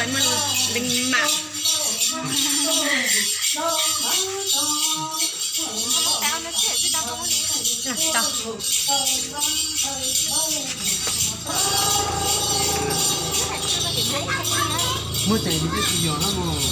Leej mam. Muab tes tsis yog no mog.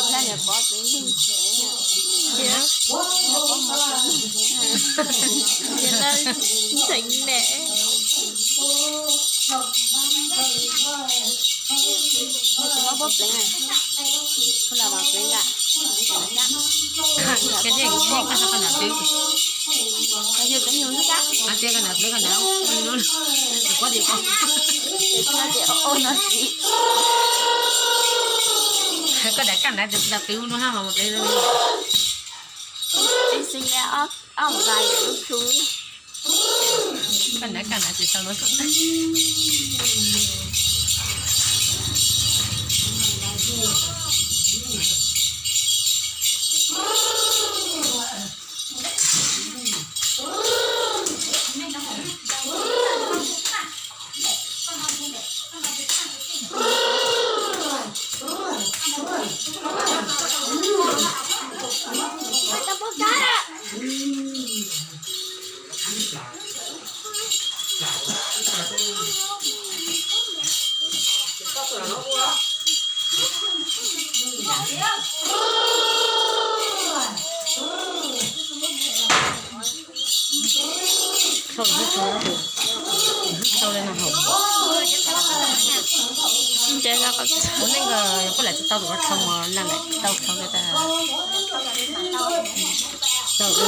Laj yog pov tsev neeg ces cia, cia laj ntxhee ne. Tsis muab pob pleev, kuv lam vam pleev lawm. Koj yeej koj qhov qhov nam twb, koj yug koj yug xwb kab. Hais tias koj nam twb koj nam, koj tias koj, koj nam kaj nam tes nam twb no hab mas pleev. Koj nam kaj nam tes sau no kom tag. Sau ib tug, sau li no hauv. Ua neej ko puab lam tsis tau tus koj sau mos, lam lam tsis tau sau li tas. Sau li.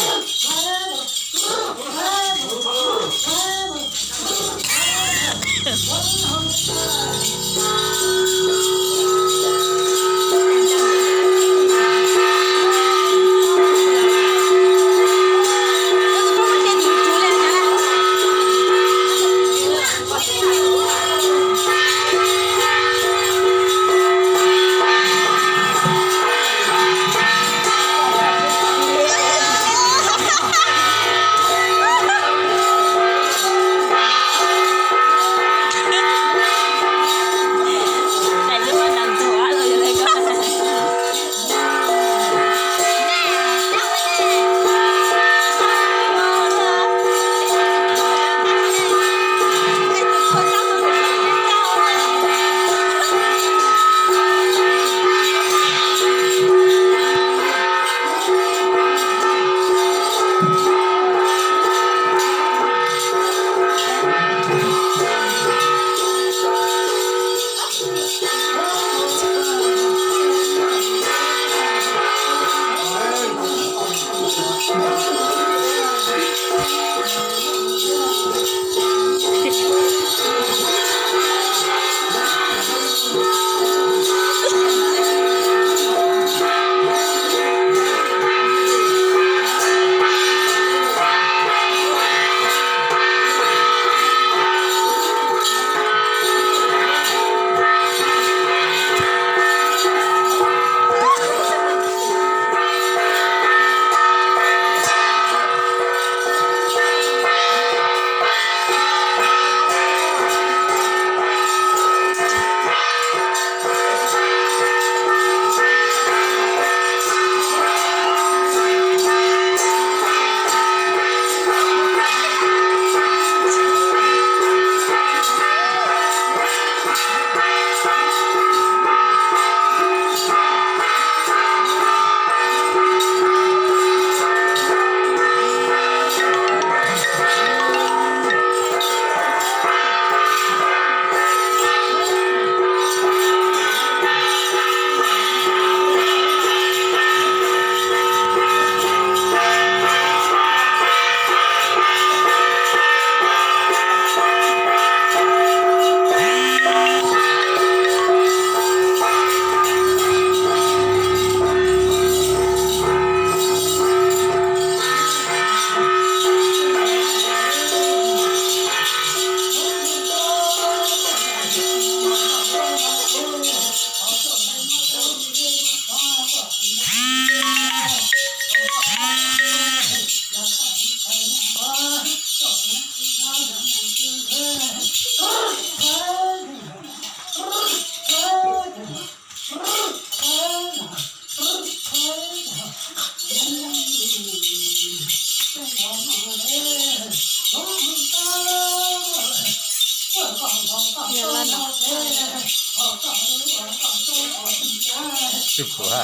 Twb puas ha.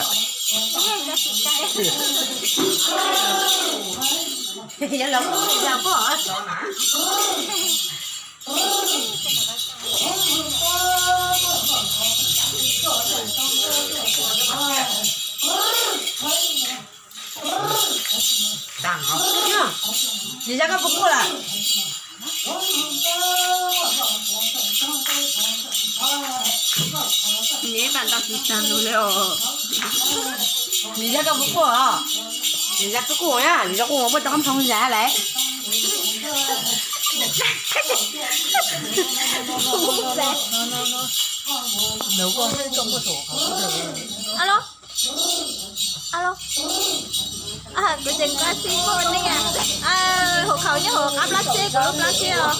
Yog los kuj yog pom. Niam zaj koj puas kuj lawm? Neb tas nta tsis tas lus li os. Niam zaj koj puas kuj os? Niam zaj twb kuj na, niam zaj kuj muab rau qab nphoo zaj lawm. Alo. Alo. Kuv tseem nqa xib poj nej, hauv khaus nyob hauv qab plab txeb, kuv lub plab txeb os.